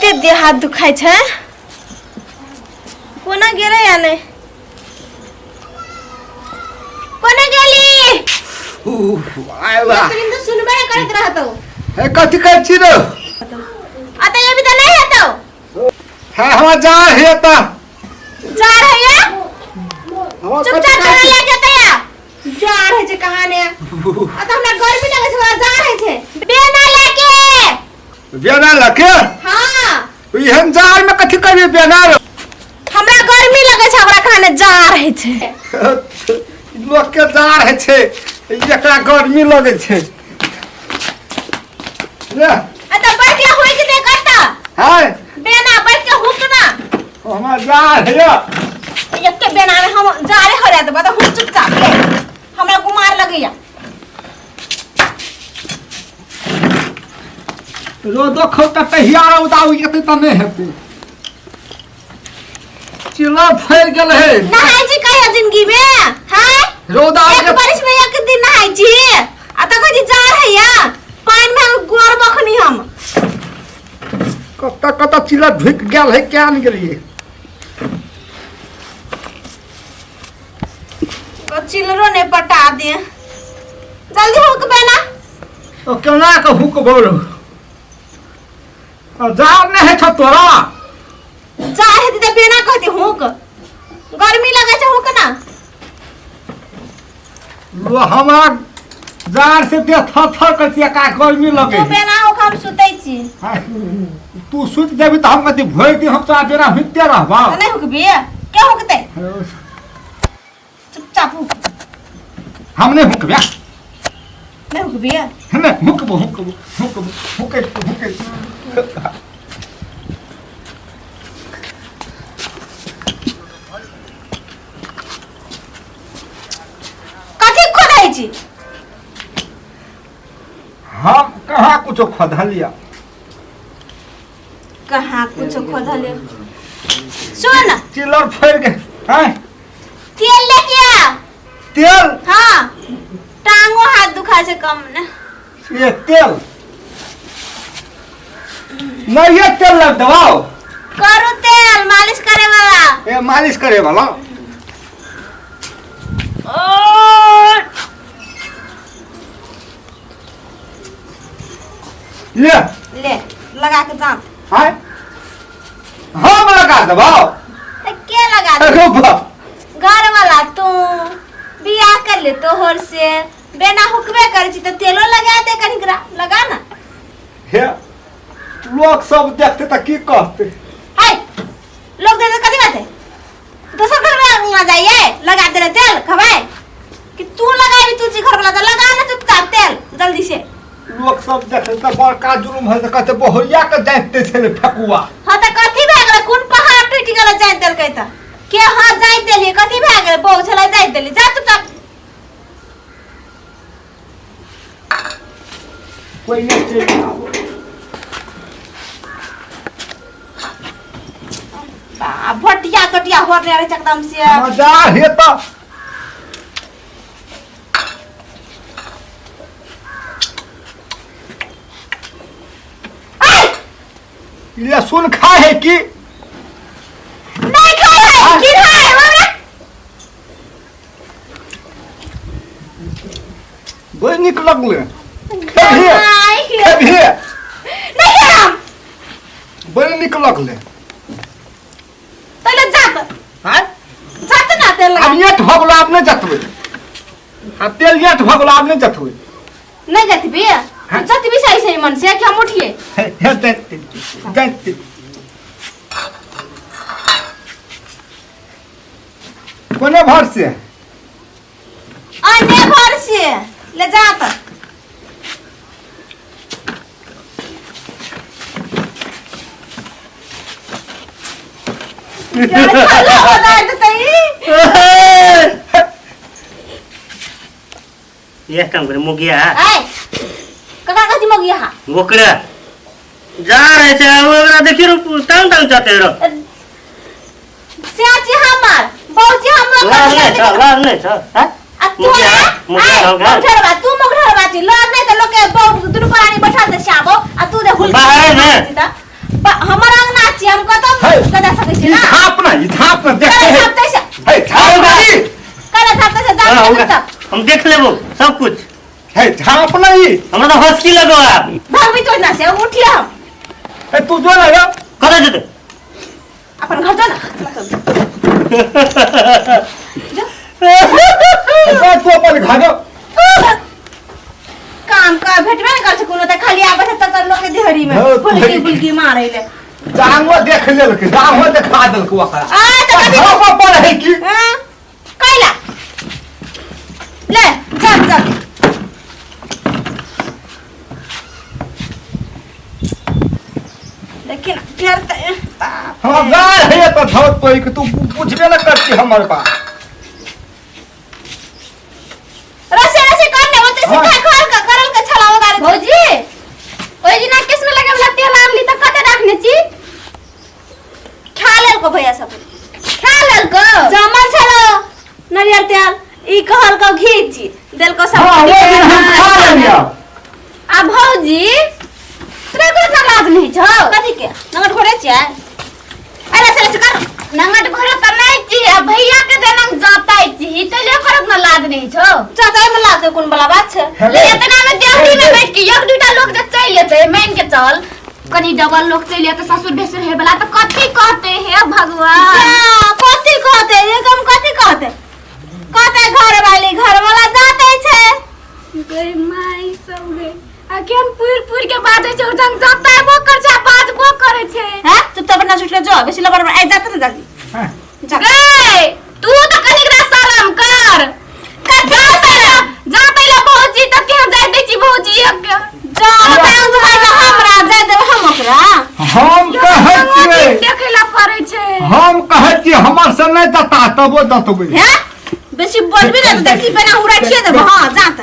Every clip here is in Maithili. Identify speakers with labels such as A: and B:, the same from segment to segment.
A: एते देह हाथ दुखाइ छै कोना गेलै या नहि कोना गेली
B: आयला
A: एक दिन तो सुनबे नहि करैत रहतौ
B: हे कथी कहै छी रे
A: आ तऽ अभी तऽ नहि हेतौ
B: हे हमरा जा हे त
A: जा रहैया
B: हमरा
A: चुपचाप
B: कथी
A: चले
B: कहै छी
A: लए जेतै या जा रहै छै कहाँ ने आ तऽ हमरा गर्मी लगै छै हमरा जा रहै छै बेना लए के
B: बेना लके
A: हाँ
B: एहन जाड़ में कथी करबी बेना रे
A: हमरा गर्मी लगै छै ओकरा कहाँ ने जा रहै छै
B: लोक के जाड़ है छै एकरा गर्मी लगै छै ले
A: आ तऽ बैठ के हुक दे कत्ता
B: है
A: बेना बैठ के हुक ना
B: हमरा जाड़ है
A: एके बेना में हम जा रहे हो रहे तो बता हुक चुपचाप ले हमरा गुमार लगैया
B: रोदो खौ तऽ कहिया रौदा उगेतै तऽ नहि हेतै चिल्ला फैल गेल है
A: नहाय छी कहियो जिंदगी में हाय
B: रौदा
A: एक बारिश में एक दिन नहाय छी आ तखन जी जा रहे या पानि में हम गोर बखनी हम
B: कतऽ कतऽ चिल्ला ढुकि गेल है क्या ने गेलियै
A: चिलरो ने पटा दे जल्दी हुक बेना
B: ओ केना के हुक बोल जाड़ नहि है छौ तोरा
A: जा हेती तऽ बेना कहती हुक गर्मी लगे छै हुक ना
B: लो हमरा जाड़ से देह थर थर कर छियै का गर्मी लगे
A: तू बेना हुक हम सुतै छी
B: हाय, तू सुति जेबी तऽ हम कथी भरि दिन हम तोरा बेना हुकते रहबा
A: तऽ नहि हुकबी के हुकतै चुपचाप हुक
B: हम नहि हुकबे
A: नहि हुकबी
B: नहि हुकबो हुकबो हुकबो हुकै हुकै
A: कथी खोदै छी
B: हम कहाँ कुछो खोदलिया
A: कहाँ कुछो खोदलिया सुन
B: चिल्लर फैल के हैं
A: तेल लेके आ
B: तेल
A: हाँ टांगो हाथ दुखा छै कम ने
B: ये तेल नहीं ये तेल लग दबाओ
A: करू तेल मालिश करे वाला
B: ये मालिश करे वाला ले
A: ले लगा के जान
B: हाय हम लगा दबाओ
A: तो के लगा दे
B: अरे बाप
A: घर वाला तू बियाह कर ले तोहर से बिना हुकबे करे छी तो तेलो लगा दे कनिकरा लगा ना
B: हे लोग सब देखते तऽ की कहते
A: हाय लोग दे दे कथी बात है दोसर घर में ना जाइए लगा दे रे तेल खबाए कि तू लगाबी तू जी घर वाला तो लगा ना चुपचाप तेल जल्दी से
B: लोग सब देखते तऽ बड़का जुलुम है तऽ कहते बहुरिया के जाइते छलै फेकुआ
A: हाँ तो कथी भए गेलै कोन पहाड़ टूटि गेलै जानि देलकै तऽ के हाँ जानि देलियै कथी भए गेलै बहु छलै जानि देलियै जा चुपचाप
B: कोई नहि चलि आबो
A: बा, भटिया तोटिया होरने रहै छै एकदम से
B: मजा हे तऽ
A: आइ!
B: लहसुन खा है की
A: नहि खाइ है की खाइ हमरा
B: बड़ नीक लगले खेबही
A: नहि
B: खेबही
A: नहि खेब
B: बड़ नीक लगले
A: पहिले जात
B: आँय
A: जात ना तेल लगा
B: आब येट भऽ गेलो आब नहि जतबै आ तेल येट भऽ गेलो आब नहि जतबै
A: नहीं जतबी
B: हाँ।
A: जतबी सही सही मन से कि हम उठिए
B: हे जतबै जतबै कोने भर से
A: अन्य भर से ले जा त
C: यह काम करे मुगिया
A: कका कथी मगिया हा
C: ओकरा जा रहे छे ओकरा देखियो रो टांग टांग जाते रो
A: चाची हमर बौची हमर
C: लाज नहीं छ लाज नहीं छ हैं
A: आ तू
C: मुखिया
A: ना
C: मुखिया
A: आय
C: हो गया
A: मुखिया तू मुखिया छी लग नहीं त लोग के बौ दुनु प्राणी बैठा दे छाबो आ तू दे हुल
C: बाहरे ने।
A: हमर अंगना छी, हम कतौ
B: है।
A: लगा सकै छी
B: ई
A: ना।
B: झाप ना, ई झाप ना देखते
A: करे
B: है।
A: झापते से।
B: हे झाप ना ई।
A: करे झापते से
C: हाँ,
A: जा
C: होगा।
A: चुपचाप।
C: हम देख लेबो सब कुछ।
B: हे झाप ना ई।
C: हमरा तो हंसकी लगो आप।
A: भागबी तो ना से उठिया हम।
B: ए तू जो ना रे।
C: कतऽ जेतै?
A: अपन घर जो ना।
B: ए, तू अपन घर जो।
A: काम का भेटबे ने कर छै कोनो त खाली आबै छै तकर लोक के देहरी में
B: हँ,
A: फुलकी
B: तोहरी।
A: फुलकी मारै ले।
B: जांगो देख लेलक, जांगो देखा देलक ओकरा।
A: आ त कथी
B: झाप पर है की?
A: हां कैला ले चल चल। देखी ना फेर त बाप
B: हमरा गार है त धौत तोई के तू बुझबे न करती हमर बात।
A: रसे रसे कर ले ओते से
B: हाँ।
A: खा खा के करल के छला उतारे।
D: भौजी ओइ दिना केस में लगे वाला तेल आनली त कते राखने छी?
A: खा लेल को भैया सब।
D: खा लेल को?
A: जमल छलो नारियल तेल ई कहल को घी छी देल को सब।
B: हाँ, वो दिन हम खा लेलियै।
D: आ भौजी तोरा कोनो इतना लाज नहीं छौ?
A: कथी के नंगट घोड़े छियै? अरे रसे रसे कर।
D: नंगट घोड़े त नहीं छी आ भैया के देनंग जाताई छी त ले करत ना लाज नहीं छौ?
A: जाताई में लाज कोन वाला बात छै?
D: ले इतना में देहरी में बैठ के एक दुटा लोग जे चल एतै मान के चल कनी डबल लोग चल एतै ससुर भेसुर हे वाला त कथी कहते हे भगवान?
A: जा, कथी कहते एकदम कथी कहते? कहते घर वाली घर वाला जाते छै।
D: गई माई सब गई आ केहन पुर पुर के बाजै छै, ओ जंग जताबो कर छै आ बाजबो करै छै।
A: हैं चुपचाप ना छुटले जो बेसी लबर आइ जाते ना जल्दी।
B: हाँ।
A: जा।
D: गई तू त कनिक रा शरम कर। कथी शरम? जातै ला भौजी त केहन जाय दै छी भौजी एक
A: जा टांग दुखाइ त हमरा जाय देब हम ओकरा।
B: हम कहै छियै,
D: देखै ला पड़ै छै।
B: हम कहै छियै हमर से नहि दता तबो दतबै।
A: हैं बेसी बोलबी ना त देखी बिना उड़ाठिए देब। हां जा त।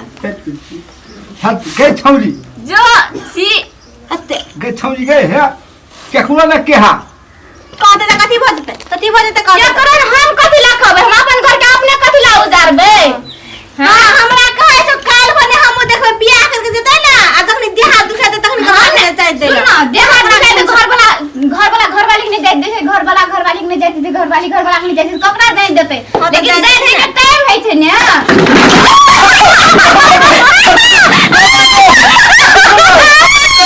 B: हट गई छौरी।
D: जो सी
A: अते
B: गई छौरी गई हे केकरो ने केहा।
A: कहते त कथी भ जेतै? कथी भ जेतै कहते?
D: केकरो ने हम कथी ला कहबै? हम अपन घर के अपने कथी ला उजारबै?
A: हां हमरा कहै छौ काल भने हम देखबै बियाह करके जेतै ना आ जखनी देह हाथ दुखातै तखनी घर में जाय दै।
D: सुन ना, देह हाथ दुखाय त घर वाला घर वाला घर वाली के नहीं जाय दै छै, घर वाला घर वाली के नहीं जाय दै छै, घर वाली घर वाला के नहीं जाय दै छै, ककरा जाय देतै?
A: हाँ, त
D: लेकिन
A: जाय
D: जाय
A: दै
D: दै के टाइम होइ छै ने।
B: कथी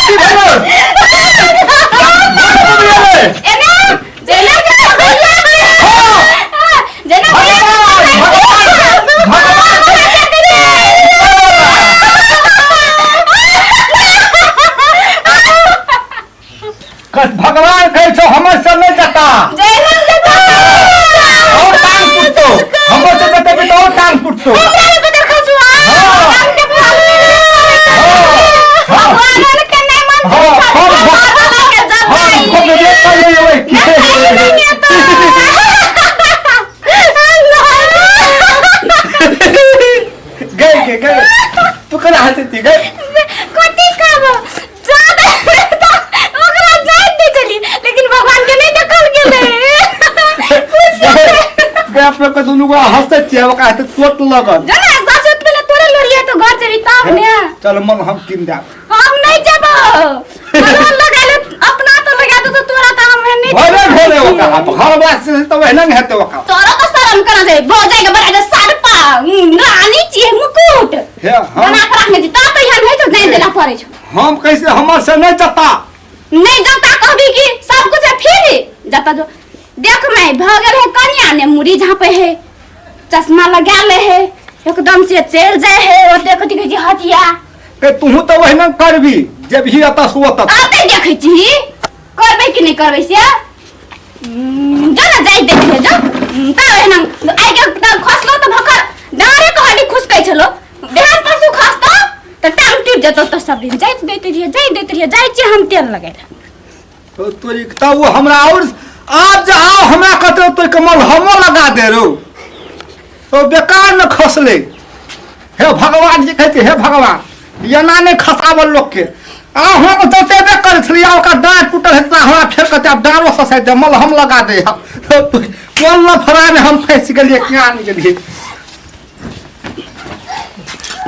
B: भेलै? कथी भेलै?
D: एना जेना के भैया के जेना भैया के
B: भगवान भगवान कहै छौ हमर से नहि जता और टांग टूटतो हमर से जतेबी तऽ और टांग टूटतो। गए गए गए तू कना हंसै छी गए?
D: कथी कहबो ज्यादा ओकरा जाइत नहि छली लेकिन भगवान के नहि देखल गेलै।
B: गए अपना के दुनू गोरा हंसै छियै ओकरा हेतै चोट लगल।
D: जना सासुर पहिले तोरे लोरिया तो घर जेबी तब ने।
B: चल मन हम कीन देब।
D: हम नहीं जेबो। भगवान लगा ले अपना तो लगा दे तो तोरा तो हम नहीं।
B: घरे घरे ओकरा घर वाला से तऽ ओहिना ने हेतै ओकरा।
D: तोरा तो शरम करा जाए भौजाई के बड़ा सरपा रानी छियै मुकुट
B: हे हम
D: बना के रखने छी तब तो यहाँ नहीं तो जान देला पड़े छौ।
B: हम कैसे हमर से नहीं जता?
D: नहीं जता कहबी कि सब कुछ है फिर जता जो देख मैं भ गेल है कनिया ने मुड़ी झापे है चश्मा लगा ले है एकदम से चल जाए है ओते कथी कहै छै हटिया।
B: के तूहू तऽ ओहिना करबी जब ही अतः सो तत।
D: आते देखै छी करबै कि नहीं करबै से जो ना जाय देखे जो तब एहना आइ के त खसलो त भकर डाँरे कहली खुसकै छलो बिहान परसू खसतो त टांग टूट जेतो त सब दिन जाइत दैत रहिए जाइत दैत रहिए जाइ छी हम तेल लगै लए।
B: तो तोरी त वो हमरा और आब जे आओ हमरा कहते तो कमल हमो लगा दे रो तो बेकार न खसले। हे भगवान जी कहते हे भगवान एना नहि खसाबल लोक के आ हम जतेबे करै छलियै आ ओकर डाँट टूटल हेतै तऽ हमरा फेर कहतै आब डाँड़ो ससारि दे मलहम लगा दे। कोन लफड़ा मे हम फँसि गेलियै किया नहि गेलियै।